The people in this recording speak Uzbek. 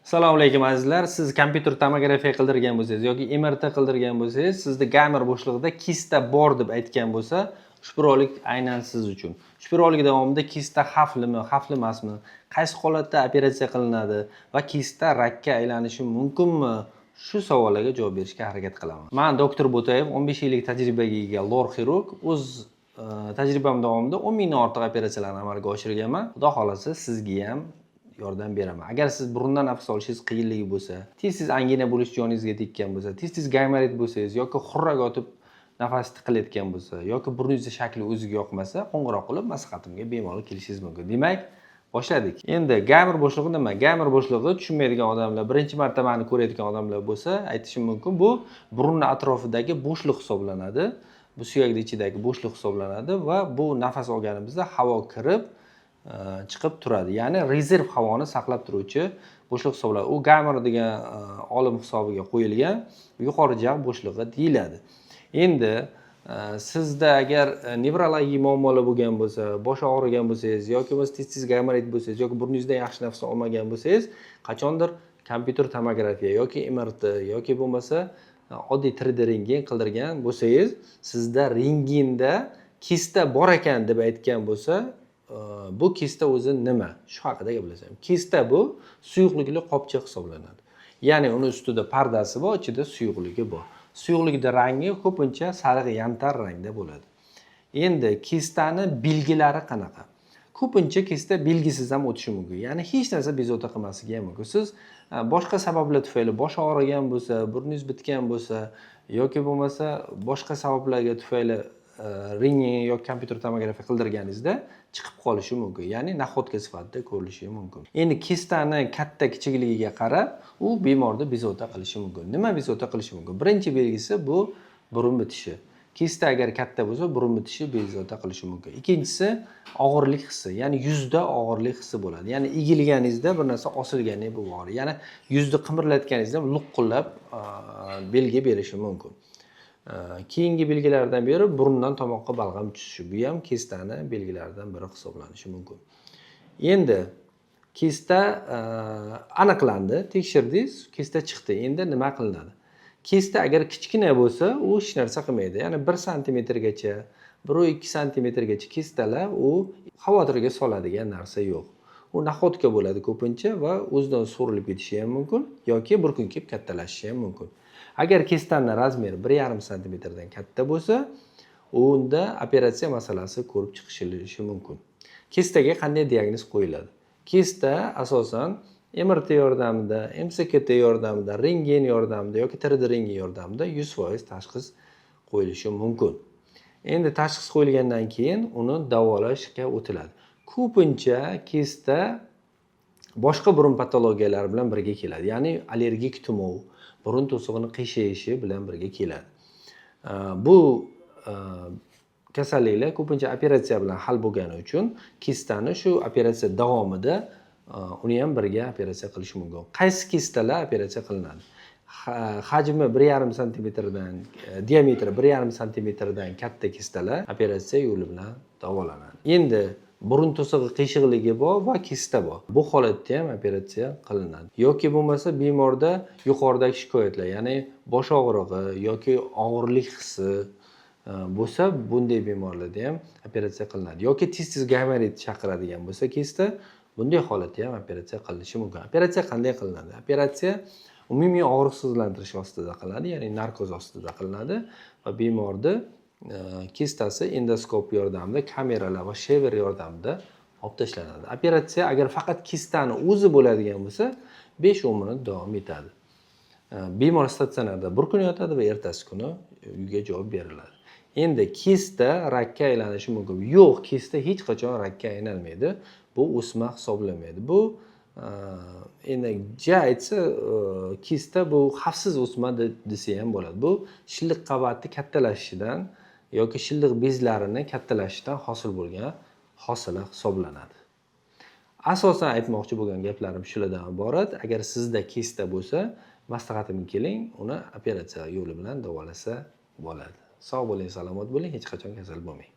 Assalomu alaykum, azizlar. Siz kompyuter tomografiya qildirgan bo'lsangiz yoki MRT qildirgan bo'lsangiz, sizda gaymer bo'shlig'ida kista bor deb aytgan bo'lsa, ushbu rolik aynan siz uchun. Ushbu rolik davomida kista xavflimi, xavfli emasmi, qaysi holatda operatsiya qilinadi va kista rakka aylanishi mumkinmi, shu savollarga javob berishga harakat qilaman. Man doktor Bo'tayev, 15 yillik tajribaga ega lor xirurg. O'z tajribam davomida 10 mingdan ortiq operatsiyalarni amalga oshirganman. Xudo xohlasa, sizga ham yordam beraman. Agar siz burundan nafas olishingiz qiyinligi bo'lsa, tez tez angina bo'lish joningizga tekkan bo'lsa, tez tez gaymorit bo'lsangiz yoki xurrak otib nafas tiqilayotgan bo'lsa yoki burningizni shakli o'ziga yoqmasa, qo'ng'iroq qilib, maslahatimga bemalol kelishingiz mumkin. Demak, boshladik. Endi gaymer bo'shlig'i nima? Gaymer bo'shlig'i, tushunmaydigan odamlar, birinchi marta mani ko'rayotgan odamlar bo'lsa, aytishim mumkin, bu burunni atrofidagi bo'shliq hisoblanadi. Bu suyakni ichidagi bo'shliq hisoblanadi va bu nafas olganimizda havo kirib, chiqib turadi, ya'ni rezerv havoni saqlab turuvchi bo'shliq hisoblanadi. U Gaymer degan olim hisobiga qo'yilgan, yuqori jag' bo'shlig'i deyiladi. Endi sizda agar nevrologik muammolar bo'lgan bo'lsa, bosh og'rigan bo'lsangiz yoki bo'lmasa tez tez gaymorit bo'lsangiz yoki burningizdan yaxshi nafas olmagan bo'lsangiz, qachondir kompyuter tomografiya yoki MRT yoki bo'lmasa oddiy 3D rentgen qildirgan bo'lsangiz, sizda rentgenda kista bor ekan deb aytgan bo'lsa, bu kista o'zi nima, shu haqida gaplashamiz. Kista bu suyuqlikli qopcha hisoblanadi, ya'ni uni ustida pardasi bor, ichida suyuqligi bor. Suyuqlikni rangi ko'pincha sariq yantar rangda bo'ladi. Endi kistani belgilari qanaqa? Ko'pincha kista belgisiz ham o'tishi mumkin, ya'ni hech narsa bezovta qilmasligi ham mumkin. Siz boshqa sabablar tufayli bosh og'rigan bo'lsa, burningiz bitgan bo'lsa yoki bo'lmasa boshqa sabablarga tufayli rentgen yoki kompyuter tomografiya qildirganingizda chiqib qolishi mumkin, ya'ni находка sifatida ko'rilishi mumkin. Endi kistani katta kichikligiga qarab u bemorni bezovta qilishi mumkin. Nima bezovta qilishi mumkin? Birinchi belgisi bu burun bitishi. Kista agar katta bo'lsa, burun bitishi bezovta qilishi mumkin. Ikkinchisi og'irlik hissi, ya'ni yuzda og'irlik hissi bo'ladi, ya'ni egilganingizda bir narsa osilgandek bo'lib og'riydi, ya'ni yuzni qimirlatganingizda luqillab belgi berishi mumkin. Keyingi belgilardan biri burundan tomoqqa balg'am tushishi. Bu ham kistani belgilaridan biri hisoblanishi mumkin. Endi kista aniqlandi, tekshirdingiz, kista chiqdi. Endi nima qilinadi? Kista agar kichkina bo'lsa, u hech narsa qilmaydi, ya'ni 1 santimetrgacha, 1,2 santimetrgacha kistalar, u xavotirga soladigan narsa yo'q. U находка bo'ladi ko'pincha va o'zidan so'rilib ketishi ham mumkin yoki bir kun kelib kattalashishi ham mumkin. Agar kistani размер i 1,5 santimetrdan katta bo'lsa, unda operatsiya masalasi ko'rib chiqilishi mumkin. Kistaga qanday diagnoz qo'yiladi? Kista asosan MRT yordamida, MSKT yordamida, rentgen yordamida yoki 3D rentgen yordamida 100% tashxis qo'yilishi mumkin. Endi tashxis qo'yilgandan keyin uni davolashga o'tiladi. Ko'pincha kista boshqa burun patologiyalari bilan birga keladi, ya'ni allergik tumov, burun to'sig'ini qiyshayishi bilan birga keladi. Bu kasalliklar ko'pincha operatsiya bilan hal bo'lgani uchun kistani shu operatsiya davomida uni ham birga operatsiya qilish mumkin. Qaysi kistalar operatsiya qilinadi? Hajmi 1,5 santimetrdan, diametri 1,5 santimetrdan katta kistalar operatsiya yo'li bilan davolanadi. Endi burun to'sig'i qiyshiqligi bor va kista bor, bu holatda ham operatsiya qilinadi. Yoki bo'lmasa bemorda yuqoridagi shikoyatlar, ya'ni bosh og'rig'i yoki og'irlik hissi bo'lsa, bunday bemorlarda ham operatsiya qilinadi. Yoki tez tez gaymorit chaqiradigan bo'lsa kista, bunday holatda ham operatsiya qilinishi mumkin. Operatsiya qanday qilinadi? Operatsiya umumiy og'riqsizlantirish ostida qilinadi, ya'ni narkoz ostida qilinadi va bemorni kistasi endoskop yordamida, kameralar va shaver yordamida olib tashlanadi. Operatsiya agar faqat kistani o'zi bo'ladigan bo'lsa, 5-10 minut davom etadi. Bemor statsionarda bir kun yotadi va ertasi kuni uyga javob beriladi. Endi kista rakka aylanishi mumkin? Yo'q, kista hech qachon rakka aylanmaydi. Bu o'sma hisoblanmaydi. Bu endi ja aytsa, kista bu xavfsiz o'sma desa ham bo'ladi. Bu shilliq qavatni kattalashishidan yoki shilliq bezlarini kattalashishidan hosil bo'lgan hosila hisoblanadi. Asosan aytmoqchi bo'lgan gaplarim shulardan iborat. Agar sizda kista bo'lsa, maslahatimga keling, uni operatsiya yo'li bilan davolasa bo'ladi. Sog' bo'ling, salomat bo'ling, hech qachon kasal bo'lmang.